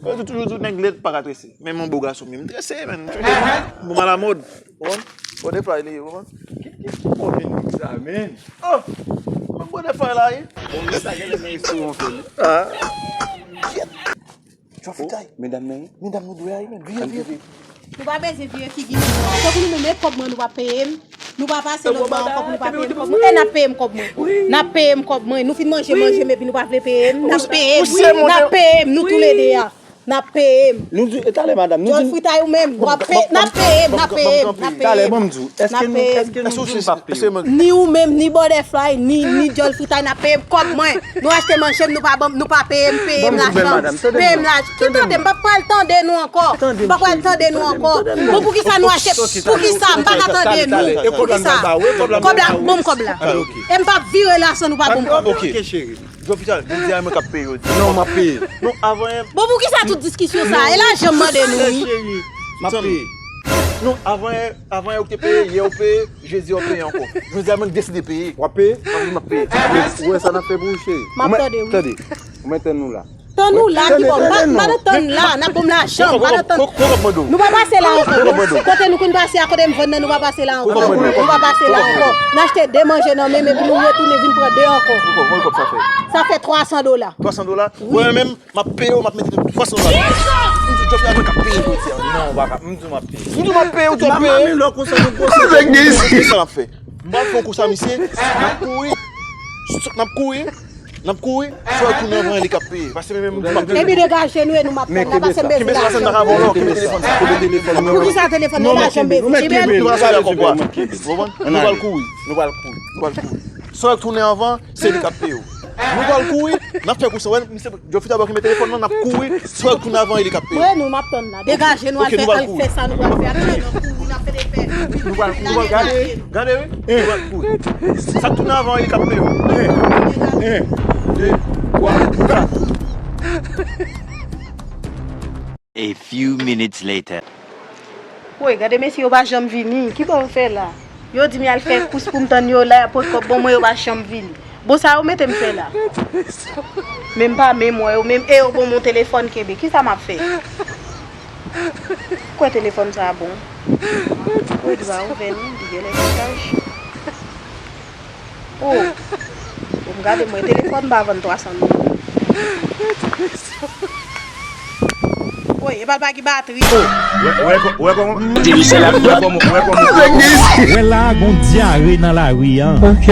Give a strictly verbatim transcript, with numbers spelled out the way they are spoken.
Yo di toujou di nèg lèd pa ka trese. Men m on bo gason, men m trese, men m trese. Bon, alamòd. Ou konprann? Bon, defwa, li, ou konprann? Ki, ki, ki pwoblèm sa, men? Oh! Mwen bon defwa la, wi. Bon, men sa gen lè men restoran fè, wi. Ah. Jofitay. Medam nan, wi. Medam nou dwe a, wi, men. Vire, vire, vire. Nou pa bezwen vire figi nou. Tankou nou menm, e kòb mwen, nou pa peye m. Nou pa pase lòt bò ankò pou nou pa peye m kòb mwen. E n ap peye m kòb mwen. N ap peye m kòb mwen. Nou fin manje, manje m, epi nou pa vle peye m. N ap peye m. N ap peye m, nou toulede a. N ap peye m. Nou di, e talè, madanm, nou di. Djòl fritay ou menm, w ap peye, n ap peye m, n ap peye m, n ap peye m. Talè, ban m di w, èske nou, èske nou di nou pa peye w? Ni ou menm, ni butterfly, ni, ni djòl fritay, n ap peye m kòb mwen. Nou achte manje m, nou pa ban m, nou pa peye m, peye m lajan. Peye m lajan. Ki tande, m pa pral tande nou ankò. M pa pral tande nou ankò. Bon, poukisa nou achte, poukisa m pa ka tande nou? Poukisa? Kòb la, ban m kòb la. E m p ap vire la san nou pa ban m kòb. Ok, cheri. Jovita, jodi a mwen k ap peye jodi. Non, m ap peye. Non, avan yè. Bon, poukisa tout diskisyon sa? E lajan m mande nou, wi. Cheri, m ap peye. Non, avan yè, avan yè ou te peye, yè ou peye, jodi a ou peye ankò. Jodi a mwen deside peye. W ap peye? Wi, m ap peye. Ou wè sa n ap fè pou ou, cheri? M ap tande, wi. Tande, ou mèt tann nou la. Tann nou la, ki bò? M pa, m pa nan tann la, n ap ban m lajan, m pa nan tann. Kòb mwen do. Nou pa pase la ankò, non. Kote nou konn pase a, kote m vann nan, nou pa pase la ankò. Nou pa pase la ankò. N achte de manje nan men m, epi nou retounen vin pran de ankò. Kòb, kòb sa fè? Sa fè twa san dola. Twa san dola? Wi. Mwen menm, m ap peye w, m ap mete twa san dola. M di Jofita mwen k ap peye jodi a. Non, w pa ka, m di w m ap peye. M di w m ap peye, ou di w ap peye. Mami, lò konsa nou pwosede. Sa n ap fè? M pral fè yon kou sa, misye. N ap kouri. N ap kouri. N ap kouri. Swa tounen avan li k ap peye. Paske men menm m ap peye. Epi degaje nou e nou m ap tann la, paske m bezwen lajan. Kenbe telefòn sa, kenbe telefòn sa. Poukisa telefòn nan? E lajan m bezwen. Kenbe l. Nou pral kouri. Nou pral kouri. Nou pral kouri. Swa tounen avan, se li k ap peye w. Nou pral kouri, n ap fè kou sa. Wè, misye, Jofita bò kenbe telefòn nan, n ap kouri. Swa tounen avan, e li k ap peye w. Wè, nou m ap tann la. Degaje nou al fè, al fè sa nou pral fè. Atè nou kouri, n ap fè defè. Nou pral kouri, nou pral gade, gade, wi. Nou pral kouri. Sa k tounen avan, e li k ap peye w. En, en, de, twa, kat. A few minutes later. Woy, gade mesye yo pa janm vini. Ki bò yo fè la? Yo di m y al fè kous pou m tann yo la, y ap pote kòb ban mwen, yo pa janm vini. Bon, sa yo mete m fè la? Men m pa menm wè yo menm, e yo ban m yon telefòn kenbe. Kisa m ap fè? Kwè telefòn sa a bon? Woy, li pa ouvè non, li genlè sou chaj. Oh. Bon, m gade mwen, telefòn m pa vann twa san dola. Woy, epa l pa gen batri. Wè, wè, wè kòman. Wè kòman, wè kòman, wè kòman. Wè la, gon dyare nan lari a. Ok.